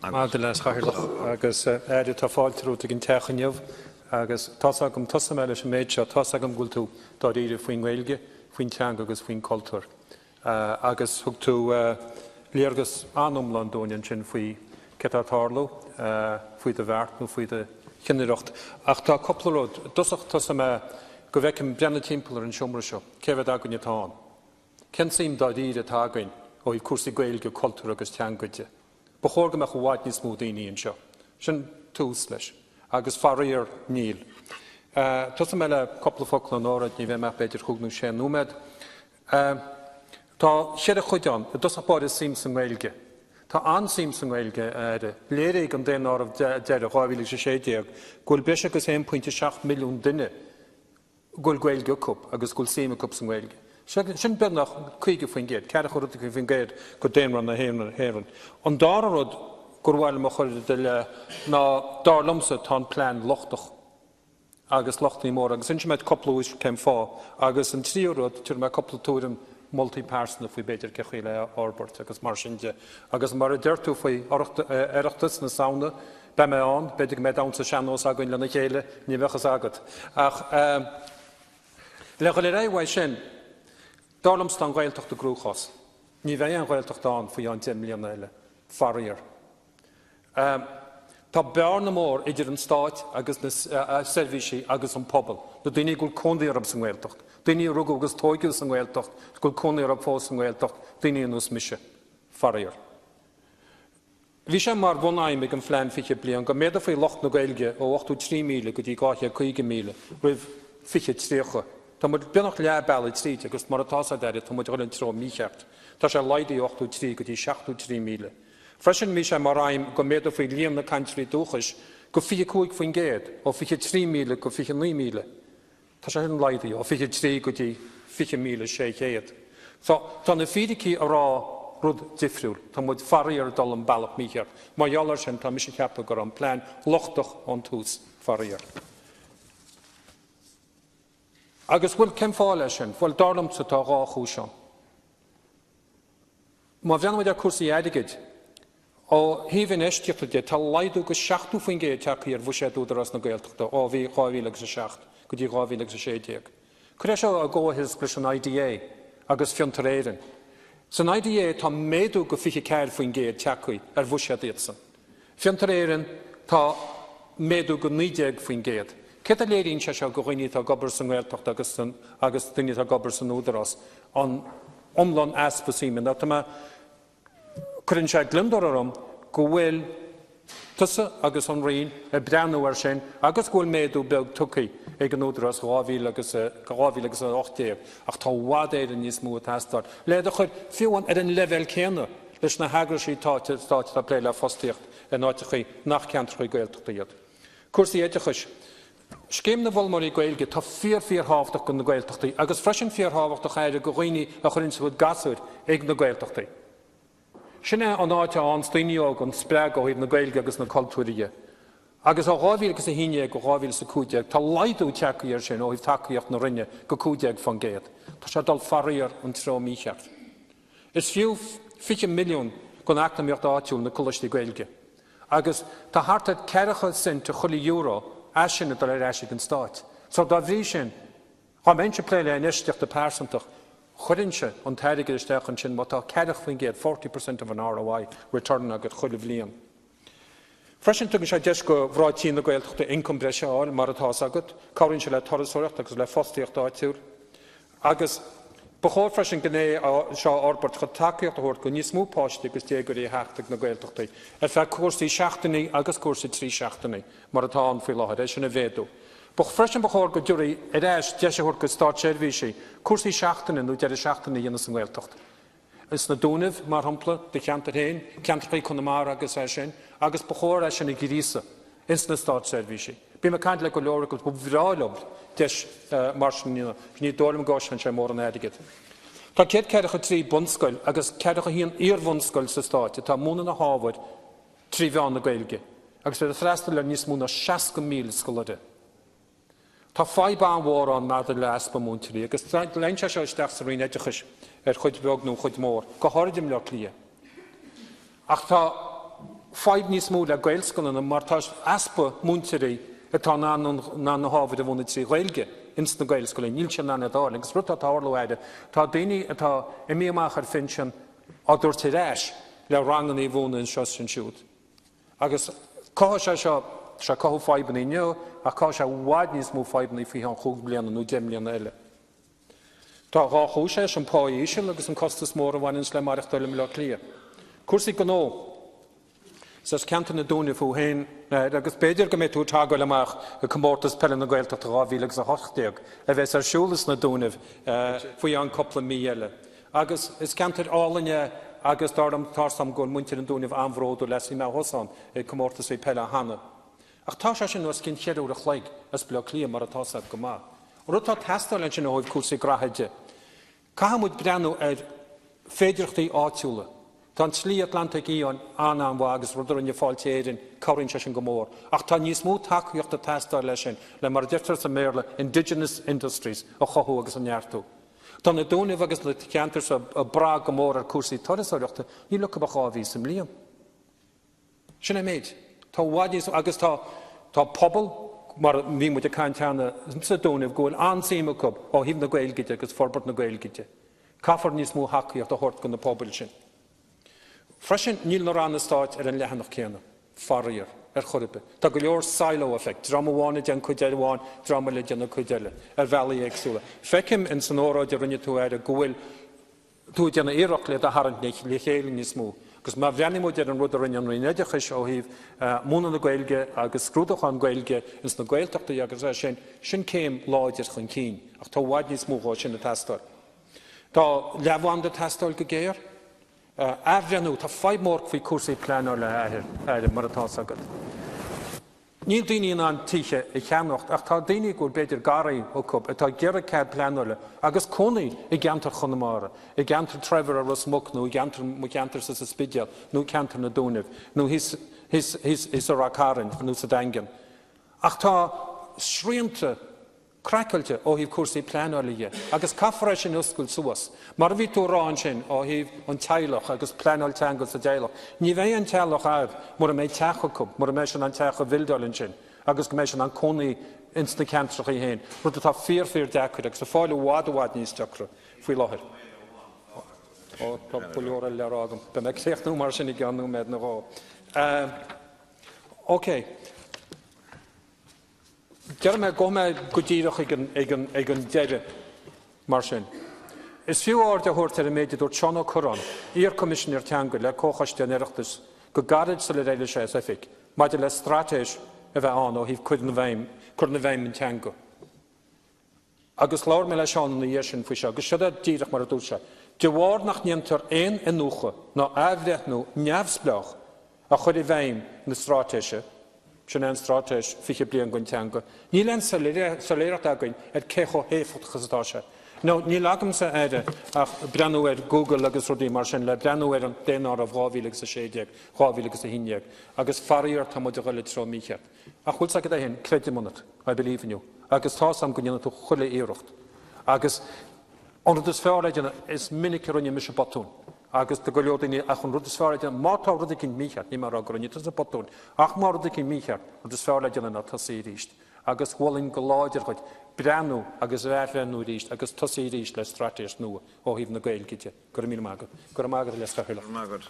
Maith duine, a Chathaoirleach, agus a Aire, tá fáilte romhat ag an Teach inniu agus tá's agam, tosóidh mé leis an méid seo, tá's agam go bhfuil tú dáiríre faoin nGaeilge, faoin teanga agus faoin cultúr. Agus thug tú léargas an-iomlán dúinn ansin faoi cé atá ag tarlú, faoi do bheart nó faoi do chinnireacht. Ach tá cúpla rud. I dtosach tosóidh mé go bhfeicim, breathnaigh timpeall ar an seomra seo, cé mhéad againn atá ann? Cén tsuim dáiríre atá againn ó thaobh cúrsaí Gaeilge, cultúir agus teanga de? Ba chóir go mbeadh i bhfad níos mó daoine anseo. Sin tús leis. Agus faraor, níl. Tosóidh mé le cúpla focal ón óráid, ní bheidh mé ach b'fhéidir chúig nó sé nóiméad. Tá cheithre chuid ann. I dtosach báire, suim sa nGaeilge. Tá an-suim sa nGaeilge, a Aire. Léirigh an daonáireamh deiridh, 2016, go bhfuil breis agus 1.7 milliún duine go bhfuil Gaeilge acu agus go bhfuil suim acu sa nGaeilge. Sin beagnach 50%, ceathracha rud éigin faoin gcéad de daonra na hÉireann. An dara rud gur mhaith liom a chur i do leith ná, dar liomsa, tá an plean lochtach. Agus lochtanna móra. Agus inseoidh mé cúpla uair cén fáth. Agus an tríú rud, tabharfaidh mé cúpla tuairim, moltaí pearsanta faoi b'fhéidir cé chaoi le é a fhorbairt agus mar sin de. Agus mar a deir tú faoi Oireachtas na Samhna, Beidh mé ann, b'fhéidir go mbeidh damhsa sean-nós againn lena chéile, ní bheadh fhios agat. Ach le dhul ar aghaidh uaidh sin, dar liomsa tá an Ghaeltacht i gcruachás. Ní bheidh aon Ghaeltacht ann faoi cheann 10 mbliana eile, faraor. Tá bearna mór idir an Stát agus na seirbhísí agus an pobal, na daoine go bhfuil cónaí orthu sa nGaeltacht, daoine a rugadh agus tóigeadh sa nGaeltacht, go bhfuil cónaí orthu fós sa nGaeltacht, daoine ar nós mise, faraor. Bhí sé mar bhun-aidhm ag an Phlean 20 Bliain go méadófaí lucht na Gaeilge ó 83,000 go dtí 250,000 roimh 2030. Tá muid beagnach leath bealaigh tríd agus mar atá 's agat, a Aire, tá muid ag dul an treo mícheart. Tá sé laghdaithe ó 83 go dtí 73,000. Freisin bhí sé mar aidhm go méadófaí líon na cainteoirí dúchais go 25%, ó 23,000 go 29,000. Tá sé sin laghdaithe ó 23 go dtí 20,600. So, tá na fíricí a rá rud difriúil. Tá muid faraor ag dul an bealach mícheart. Mar gheall air sin, tá mise ag ceapadh go raibh an plean lochtach ón tús, faraor. Agus, bhuel, cén fáth leis sin? Bhuel, dar liomsa, tá dhá chúis ann. Má bhreathnaímid ar cúrsaí airgid, ó thaobh infheistíochta de, tá laghdú go 70% tagtha ar bhuiséad Údarás na Gaeltachta ó 2007 go dtí 2016. Cuir é seo i gcomhthéacs leis an IDA agus Fiontar Éireann. San IDA tá méadú go 24% tagtha ar bhuiséad iadsan. Fiontar Éireann tá méadú go 19%. Céard a léiríonn sé seo go dhaoine atá ag obair sa nGaeltacht agus agus daoine atá ag obair san Údarás? An iomlán easpa suime. Nó tá mé, cuireann sé gliondar orm go bhfuil tusa agus an Roinn ag breathnú air sin agus go bhfuil méadú beag tugtha ag an Údarás 2000 agus 2018 ach tá i bhfad Éireann níos mó ag teastáil le iad a chur fiú amháin ar an leibhéal céanna leis na heagraisí stáit atá ag plé le fostaíocht in áiteachaí nach ceantrachaí Gaeltachta iad. Cúrsaí oideachais. Scéim na bhFoghlaimeoirí Gaeilge, tá fíor fíor thábhachtach go na Gaeltachtaí agus freisin fíor thábhachtach a Aire go dhaoine a chuireann a gcuid gasúir ag na Gaeltachtaí. Sin é an áit a fhaigheanns daoine óga an spreagadh ó thaobh na Gaeilge agus na cultúir dhe. Agus ó 2011 go 2015 tá laghdú tagtha air sin ó thaobh tacaíocht na Roinne go 15%. Tá sé ag dul faraor an treo mícheart. Is fiú 20 milliún don eacnamaíocht áitiúil na coláistí Gaeilge. Agus tá thart ar ceathracha cent de chuile euro as sin ag dul ar ais ag an Stáit. So dá bhrí sin, dhá mbeinnse ag plé le infheistíochta pearsantach, chuirinnse an t-airgead isteach ansin má tá 40%, 40% of an ROI, return agat chuile bhliain. Freisin tugann sé deis go mhná tí na Gaeltachta ioncam breise a fháil, mar atá 's agat. Cabhraíonn sé le turasóireacht agus le fostaíocht áitiúil. Agus ba chóir freisin gné seo a fhorbairt chun tacaíocht a thabhairt go níos mó páistí agus déagóirí a theacht ag na Gaeltachtaí ar feadh cúrsaí seachtainí agus cúrsaí 3 seachtainí, mar atá ann faoi láthair, é sin a mhéadú. Ba freisin ba chóir go dtabharfaí ar ais deis a thabhairt go státseirbhísigh cúrsaí seachtaine nó deireadh seachtaine a dhéanamh sa nGaeltacht. Sna Dúnaibh, mar shampla, do cheantar féin, ceantrachaí Conamara agus é sin, agus ba chóir é sin a ghríosadh ins na státseirbhísigh. Bím ag caint le go leor acu, ba bhreá leo deis mar sin a dhéanamh. Ní dóigh liom go gcosnaíonn sé mórán airgid. Tá 143 bunscoil agus 41 iar-bhunscoil sa Stát atá ag múineadh na hábhair trí mheán na Gaeilge agus iad ag freastal ar níos mó ná 60,000 scoláire. Tá fadhb an-mhór ann maidir le easpa múinteoirí agus luíonn sé seo isteach sa Roinn Oideachais ar chuid bheag nó chuid mhór, go háirid i mBleá Cliath. Ach tá. fadhb níos mó le Gaelscoileanna mar tá easpa múinteoirí atá in ann na hábhair a mhúineadh 3 Ghaeilge ins na Gaelscoileanna, níl siad in ann iad a fháil. Agus rud atá ag tarlú, a Aire, tá daoine atá imithe amach ar phinsean á dtabhairt ar ais le ranganna a mhúineadh anseo is ansiúd. Agus cothóidh sé seo, tá sé ag cothú fadhbanna inniu ach cothóidh sé i bhfad níos mó fadhbanna faoi cheann chúig bliana nó 10 mbliana eile. Tá dhá chúis leis, an pá íseal agus an costas mór a bhaineanns le maireachtáil i mBaile Átha Cliath. Cúrsaí gnó. Is as ceantar na Dúnaibh thú féin, a Aire, agus b'fhéidir go mbeidh tú ag tógáil amach i Comórtas Peile na Gaeltachta 2018 a bheas ar siúl sna Dúnaibh faoi cheann cúpla mí eile. Agus is ceantar álainn é agus dar liom, tá's agam go bhfuil muintir an Dúnaibh an-bhródúil as, bhí mé thuas ann ag comórtasaí peile cheana. Ach tá sé sin os cionn cheithre uair a chloig as Baile Átha Cliath mar atá's agat go maith. An rud atá ag teastáil ansin ó thaobh cúrsaí graithe de, caithfidh muid breathnú ar féidearthachtaí áitiúla. Tá an tSlí Atlantaigh Fhiáin an-an-mhaith agus rud a rinne Fáilte Éireann, cabhraíonn sé sin go mór. Ach tá níos mó tacaíochta ag teastáil leis sin, le mar a deirtear sa mBéarla, indigenous industries a chothú agus a neartú. Tá na Dúnaibh agus na ceantair seo ag brath go mór ar cúrsaí turasóireachta, níl acu ach 2 mhí sa mbliain. Sin é an méid. Tá i bhfad níos mó, agus tá, tá pobal, mar a bhí muid ag caint cheana, sna Dúnaibh, go bhfuil an-suim acu ó thaobh na Gaeilge de agus forbairt na Gaeilge de. Caithfear níos mó thacaíocht a thabhairt do na pobail sin. Freisin, níl na ranna stáit ar an leathanach céanna, faraor, ar chor ar bith. Tá go leor silo effect, dream amháin ag déanamh cuid amháin, dream eile ag déanamh cuid eile, ar bhealaí éagsúla. Feicim in san óráid a rinne tú, a Aire, go bhfuil tú ag déanamh iarracht iad a tharraingt le chéile níos mó. Agus má bhreathnaíonn muid ar an rud a rinne an Roinn Oideachais ó thaobh múineadh na Gaeilge agus scrúdúchán Gaeilge ins na Gaeltachtaí agus é sin, sin céim láidir chun cinn. Ach tá i bhfad níos mó dhó sin ag teastáil. Tá leathbhanda ag teastáil go géar. Athbhreithniú, tá fadhb mór faoi cúrsaí pleanála, a Aire, mar atá 's agat. Níl daoine in ann tithe a cheannacht ach tá daoine go bhfuil b'fhéidir garraí acu atá ag iarraidh cead pleanála agus cónaí i gceantar Chonamara, i gceantar Trevor i Ros Muc nó i gceantar mo cheantarsa sa Spidéal nó ceantar na Dúnaibh nó thíos thíos thíos thíos i Rath Cairn nó sa Daingean. Ach tá srianta craiceáilte ó thaobh cúrsaí pleanála dhe agus caithfear é sin a oscailt suas. Mar a bhí tú a rá ansin ó thaobh an teaghlach agus pleanáil teanga sa dteaghlach, ní bheidh an teaghlach a'd mura mbeidh teach acu, mura mbeidh siad in ann teach a bhuildeáil ansin agus go mbeidh siad in ann cónaí ins na ceantracha féin, rud atá fíor fíor deacair agus ag fáil i bhfad i bhfad níos deacra faoi láthair. Ó, tá go leor eile le rá agam. Beidh mé ag críochnú mar sin i gceann nóiméad nó dhó. Ok. Déarfaidh mé, gabhfaidh mé go díreach ag an, ag an, ag an deireadh mar sin. Is fiú aird a thabhairt ar an méid a dúirt Seán Ó Cuirreáin, iar-Choimisinéir Teanga le Comhchoiste an Oireachtais go gairid sular éirigh sé as oifig, maidir le straitéis a bheith ann ó thaobh cur i bhfeidhm, cur i bhfeidhm an teanga. Agus labhair mé le Seán ina dhiaidh sin faoi seo, agus siod é díreach mar a dúirt sé, De bharr nach ndéantar aon iniúchadh ná athbhreithniú neamhspleách ar chur i bhfeidhm na straitéise, sin é an Straitéis 20 Bliain don Teanga, níl aon soiléireacht againn ar cé chomh héifeachtach is atá sé. Now, níl agamsa, a Aire, ach breathnú ar Google agus rudaí mar sin le breathnú ar an daonáireamh 2016, 2011, agus faraor tá muid ag dul i dtreo mícheart. Ach bhfuil 's agat é féin, creidim ionat, I believe in you, agus tá's a'm go ndéanfaidh tú chuile iarracht. Agus an rud is fearr le déanamh, is minic a rinne mise botúin, agus do go leor daoine, ach an rud is fearr le déanamh, má tá rud eicínt mícheart, níl mé ag rá go rinne tusa botún, ach má rud eicínt mícheart, rud is fearr le déanamh ná tosaí arís. Agus mholfainn go láidir dhuit breathnú agus athbhreithniú arís agus tosaí arís le straitéis nua ó thaobh na Gaeilge de. Go raibh míle maith agat. Go raibh maith agat, a Leas-Chathaoirleach. Go raibh maith agat.